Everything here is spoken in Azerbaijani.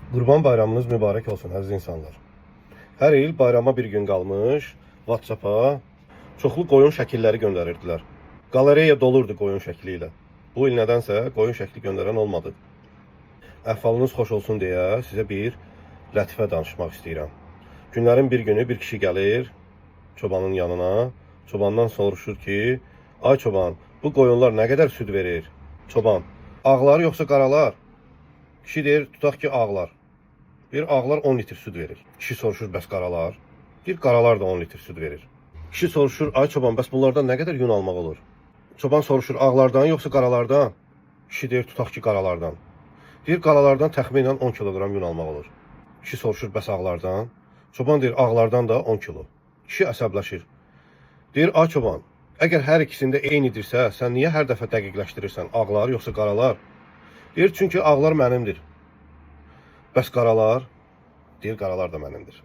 Qurban Bayramınız mübarək olsun, əziz insanlar. Hər il bayrama bir gün qalmış WhatsApp-a çoxlu qoyun şəkilləri göndərirdilər. Qalereya dolurdu qoyun şəkli ilə. Bu il nədənsə qoyun şəkli göndərən olmadı. Əhvalınız xoş olsun deyə sizə bir lətifə danışmaq istəyirəm. Günlərin bir günü bir kişi gəlir çobanın yanına. Çobandan soruşur ki, ay çoban, bu qoyunlar nə qədər süd verir? Çoban, ağlar yoxsa qaralar? Kişi deyir, tutaq ki, ağlar. Bir ağlar 10 litr süd verir. Kişi soruşur, bəs qaralar? Deyir, qaralar da 10 litr süd verir. Kişi soruşur, ay çoban, bəs bunlardan nə qədər yun almaq olur? Çoban soruşur, ağlardan yoxsa qaralardan? Kişi deyir, tutaq ki, qaralardan. Deyir, qaralardan təxminən 10 kiloqram yun almaq olur. Kişi soruşur, bəs ağlardan? Çoban deyir, ağlardan da 10 kilo. Kişi əsəbləşir. Deyir, ay çoban, əgər hər ikisində eynidirsə, sən niyə hər dəfə dəqiqləşdirirsən, ağlar yoxsa qaralar? Deyir, çünki ağlar mənimdir. Bəs qaralar? Deyir, qaralar da mənimdir.